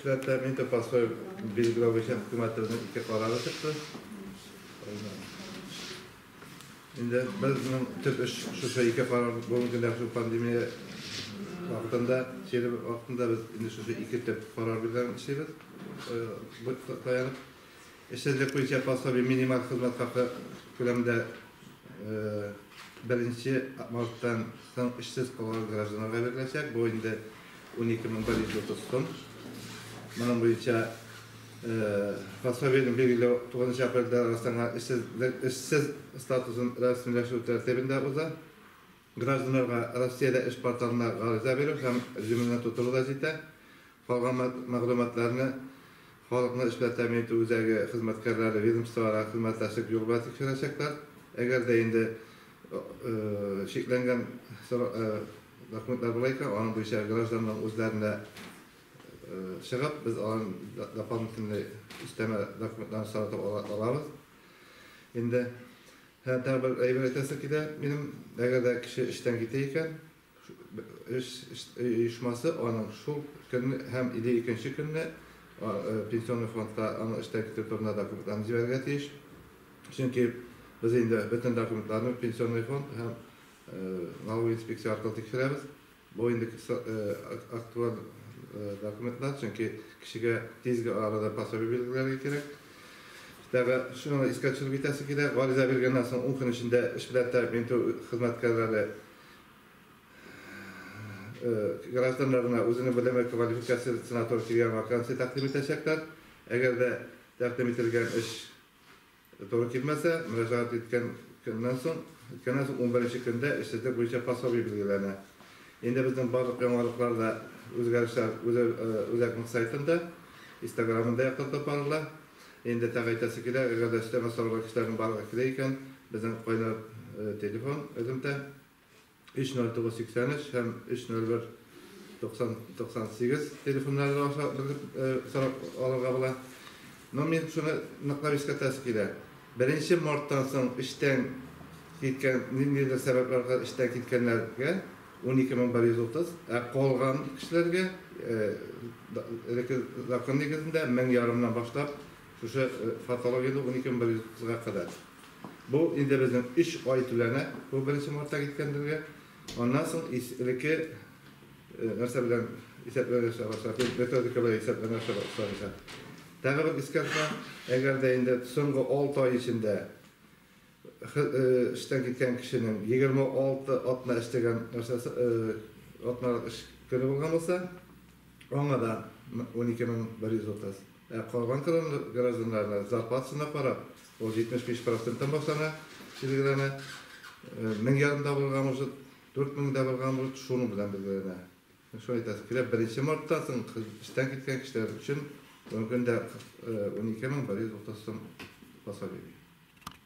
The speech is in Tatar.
Эш белән тәэмин итү, пособие билгеләү буенча хөкүмәтебезнең ике карары чыкты. Инде безнең төп эш шушы ике карар бүгенге көндә шул пандемия вакытында, чире вакытында без инде шушы ике төп карар белән эшлибез. Таянып. Эшсезлек буенча пособие минималь хезмәт хакы күләмендә беренче марттан соң эшсез калган гражданнарга биреләчәк. Бу инде 12 130 сум. Моның буенча пособиене билгеләү 9 апрельдә расланган эшсез статусын рәсмиләштерү тәртибендә уза. Гражданнарга Россиядә эш порталына гариза бирү һәм резюмены тутыру да җитә. Калган мәгълүматларны халыкны эш белән тәэмин итү үзәге хезмәткәрләре ведомствоара хезмәттәшлек юлы белән тикшерәчәкләр. Әгәр дә инде шикләнгән документлар була икән, аның буенча гражданның үзләренә чыгып, без аларның дополнительный өстәмә документларын соратып алабыз. Инде һәм тагы бер әйбер әйтәсе килә минем, әгәр дә кеше эштән китә икән, эш оешмасы аның шул көнне һәм или икенче көнне пенсионный фондка аның эштән китү турында документларны җибәрергә тиеш. Чөнки без инде бөтен документларны пенсионный фонд һәм налоговый инспекция аркылы тикшерәбез. Бу инде актуаль документлар, чөнки кешегә тиз арада пособие билгеләргә кирәк. Тагы шуны искә төшереп китәсе килә, гариза биргәннән соң 10 көн эчендә эш белән тәэмин итү хезмәткәрләре гражданнарына үзенең белеме квалификациясенә туры килгән вакансия тәкъдим итәчәкләр. Әгәр дә тәкъдим ителгән эш туры килмәсә, мөрәҗәгать иткән көннән соң, иткәннән соң 11 көндә эшсезлек буенча пособие билгеләнә. Инде безнең барлык яңалыклар да, үзгәрешләр үзәкнең сайтында, Инстаграмында яктыртып барыла. Инде тагы әйтәсе килә, әгәр дә өстәмә сорарга кешеләрнең барлыгы килә икән, безнең кайнар телефон элемтә 30983 һәм 301 98 телефоннары аша белеп сорап алырга була. Но мин шуны ныклап искәртәсе килә. Беренче марттан соң эштән киткән, ниндидер сәбәпләргә эштән киткәннәргә 12 130, ә калган кешеләргә элекке закон нигезендә 1500-нан башлап шушы фактологиядә 12 130-га кадәр. Бу инде безнең 3 ай түләнә, бу беренче мартта киткәннәргә. Аннан соң элекке нәрсә белән исәпләнәчәк башлап, методика белән исәпләнәчәк башланачак. Тагы бер искәртмә, әгәр дә инде соңгы 6 ай эчендә эштән киткән кешенең 26 атна эшләгән нәрсәсе, атналык эш көне булган булса, аңа да 12 130. Ә калган гражданнарына зарплатасына карап, ул 75 проценттан башлана, билгеләнә. 1500 да булырга может, 4000 дә булырга может, шуның белән билгеләнә. Шуны әйтәсе килә, беренче марттан соң эштән киткән кешеләр өчен бүгенге көндә 12 130 сум пособие.